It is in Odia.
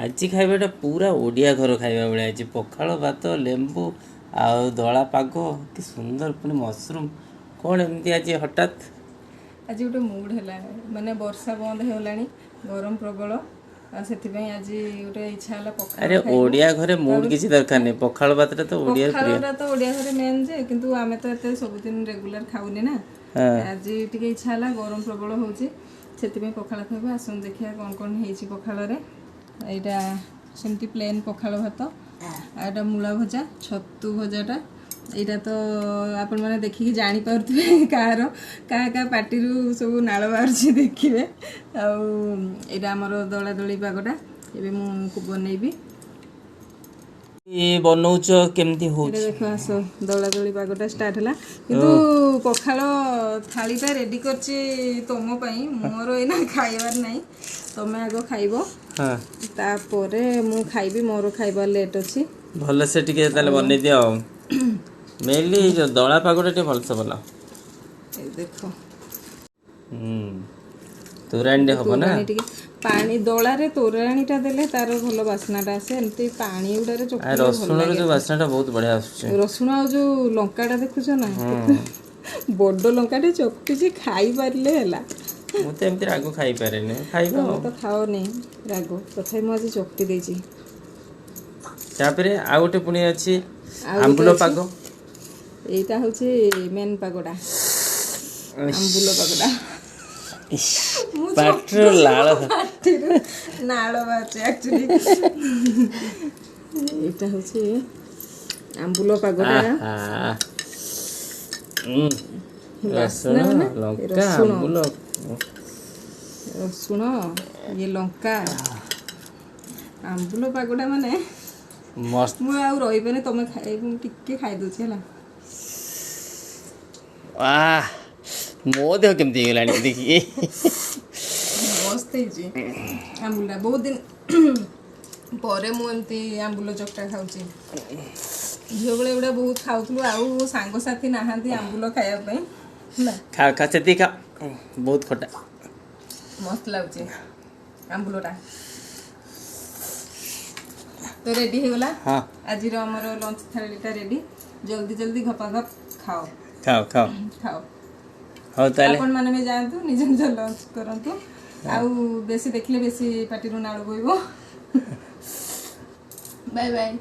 ଆଜି ଖାଇବାଟା ପୁରା ଓଡ଼ିଆ ଘର ଖାଇବା ଭଳିଆ ହେଇଛି। ପଖାଳ ଭାତ, ଲେମ୍ବୁ ଆଉ ଦଳା ପାଗ, କି ସୁନ୍ଦର! ପୁଣି ମସରୁମ୍। କ'ଣ ଏମିତି ଆଜି ହଠାତ୍? ଆଜି ଗୋଟେ ମୁଡ୍ ହେଲା, ମାନେ ବର୍ଷା ବନ୍ଦ ହେଇଗଲାଣି, ଗରମ ପ୍ରବଳ, ଆଉ ସେଥିପାଇଁ ଆଜି ଗୋଟେ ଇଚ୍ଛା ହେଲା ପଖାଳ ଆରେ, ଖାଇବୁ। ଓଡ଼ିଆ ଘରେ ମୁଡ୍ କିଛି ଦରକାର ନାହିଁ, ପଖାଳ ଭାତଟା ତ ଓଡ଼ିଆର ପ୍ରିୟ। ପଖାଳଟା ତ ଓଡ଼ିଆ ଘରେ ମେନ୍ ଯେ, କିନ୍ତୁ ଆମେ ତ ଏତେ ସବୁଦିନ ରେଗୁଲାର ଖାଉନି ନା। ଆଜି ଟିକେ ଇଚ୍ଛା ହେଲା, ଗରମ ପ୍ରବଳ ହେଉଛି, ସେଥିପାଇଁ ପଖାଳ ଖାଇବୁ। ଆସନ୍ତୁ ଦେଖିବା କ'ଣ କ'ଣ ହେଇଛି ପଖାଳରେ। ଏଇଟା ସେମିତି ପ୍ଲେନ୍ ପଖାଳ ଭାତ, ଆଉ ଏଇଟା ମୂଳା ଭଜା, ଛତୁ ଭଜାଟା। ଏଇଟା ତ ଆପଣମାନେ ଦେଖିକି ଜାଣିପାରୁଥିବେ କାହାର କାହା କାହା ପାଟିରୁ ସବୁ ନାଳ ବାହାରୁଛି, ଦେଖିବେ। ଆଉ ଏଇଟା ଆମର ଦଳା ଦଳି ପାଗଟା। ଏବେ ମୁଁ ବନେଇବି। ଏ ବନଉଛ, କେମିତି ଏଇଟା ହଉଛି? ଦେଖ, ଆସ, ଦଳା ଦଳି ପାଗଟା ଷ୍ଟାର୍ଟ ହେଲା। କିନ୍ତୁ ପଖାଳ ଥାଳିଟା ରେଡି କରିଛି ତମ ପାଇଁ, ମୋର ଏଇନା ଖାଇବାର ନାହିଁ। ତମେ ଆଗ ଖାଇବ, ତାପରେ ମୁଁ ଖାଇବି। ମୋର ଖାଇବା ଲେଟ୍ ଅଛି। ଭଲସେ ଟିକେ ତାହେଲେ ବନେଇ ଦିଅ। ଆଉ ମେନଲି ଯୋଉ ଦଳା ପାଗଟା ଟିକେ ଭଲସେ ବନାଅ। ଏଇ ଦେଖ। ତୋରାଣୀରେ ହବ ନା? ତୋରାଣୀ ଟିକେ, ପାଣି ଦଳାରେ ତୋରାଣୀଟା ଦେଲେ ତାର ଭଲ ବାସ୍ନାଟା ଆସେ। ଏମିତି ପାଣି ଗୁଡାରେ ଆଉ ଚକଟିଲେ ଭଲ ରସୁଣର ଲାଗେ। ଯୋଉ ବାସ୍ନାଟା ବହୁତ ବଢିଆ ଆସୁଛି। ରସୁଣ ଆଉ ଯୋଉ ଲଙ୍କାଟା ଦେଖୁଛ ନା, ବଡ ଲଙ୍କାଟେ ଚକଟିଛି, ଖାଇପାରିଲେ ହେଲା। ମୁଁ ତ ଏମିତି ରାଗ ଖାଇପାରେନି, ଖାଇବା ତମେ ଆଉ। ତ ଖାଅନି ରାଗ, ତଥାପି ମୁଁ ଆଜି ଚକଟି ଦେଇଛି। ତାପରେ ଆଉ ଗୋଟେ ପୁଣି ଅଛି। ଆଉ ଗୋଟେ ଆମ୍ବୁଲ ଅଛି। ପାଗ। ଏଇଟା ହଉଛି ମେନ୍ ପାଗଟା, ଆମ୍ବୁଲ ପାଗଟା। ମୁଁ ପାଟିରୁ ଚକଟୁଛି, ଲାଳ। ମୋ ପାଟିରୁ ନାଳ ବାହାରୁଛି। ଆକ୍ଚୁଆଲି ଏଇଟା ହଉଛି ଆମ୍ବୁଲ ପାଗଟା। ଆହା। ବାସ୍ନା ରସୁଣ ମାନେ ଲଙ୍କା ରସୁଣ। ଆମ୍ବୁଲ। ରସୁଣ, ଇଏ ଲଙ୍କା, ଆମ୍ବୁଲ ପାଗଟା ମାନେ ମସ୍ତ। ମୁଁ ଆଉ ରହିପାରୁନି। ତମେ ଖାଇ, ମୁଁ ଟିକେ ଖାଇଦଉଛି, ହେଲା। ଆহ, ମୋ ଦେହ କେମିତି ହେଇଗଲାଣି ଦେଖିକି। ମସ୍ତ ହେଇଛି ଆମ୍ବୁଲଟା। ବହୁତ ଦିନ ପରେ ମୁଁ ଏମିତି ଆମ୍ବୁଲ ଚକଟା ଖାଉଛି। ଝିଅ ବେଳେ ଏଗୁଡ଼ା ବହୁତ ଖାଉଥିଲୁ, ଆଉ ସାଙ୍ଗସାଥି ନାହାନ୍ତି ଆମ୍ବୁଲ ଖାଇବା ପାଇଁ ହେଲା। ଖା ଖା, ସେତିକି ଖା, ବହୁତ ଖଟା। ମସ୍ତ ଲାଗୁଛି ଆମ୍ବୁଲଟା। ତ ରେଡି ହେଇଗଲା। ଆଜିର ଆମର ଲଞ୍ଚ ଥାଳିଟା ରେଡି। ଜଲ୍ଦି ଜଲ୍ଦି ଘପାଘପ ଖାଅ। ଖାଅ ଖାଅ। ଖାଅ। ହଉ ତାହେଲେ। ଆପଣ ମାନେ ବି ଯାଆନ୍ତୁ, ନିଜ ନିଜ ଲଞ୍ଚ କରନ୍ତୁ। ଆଉ ବେଶୀ ଦେଖିଲେ ବେଶୀ ପାଟିରୁ ନାଳ ବୋହିବ। Bye bye.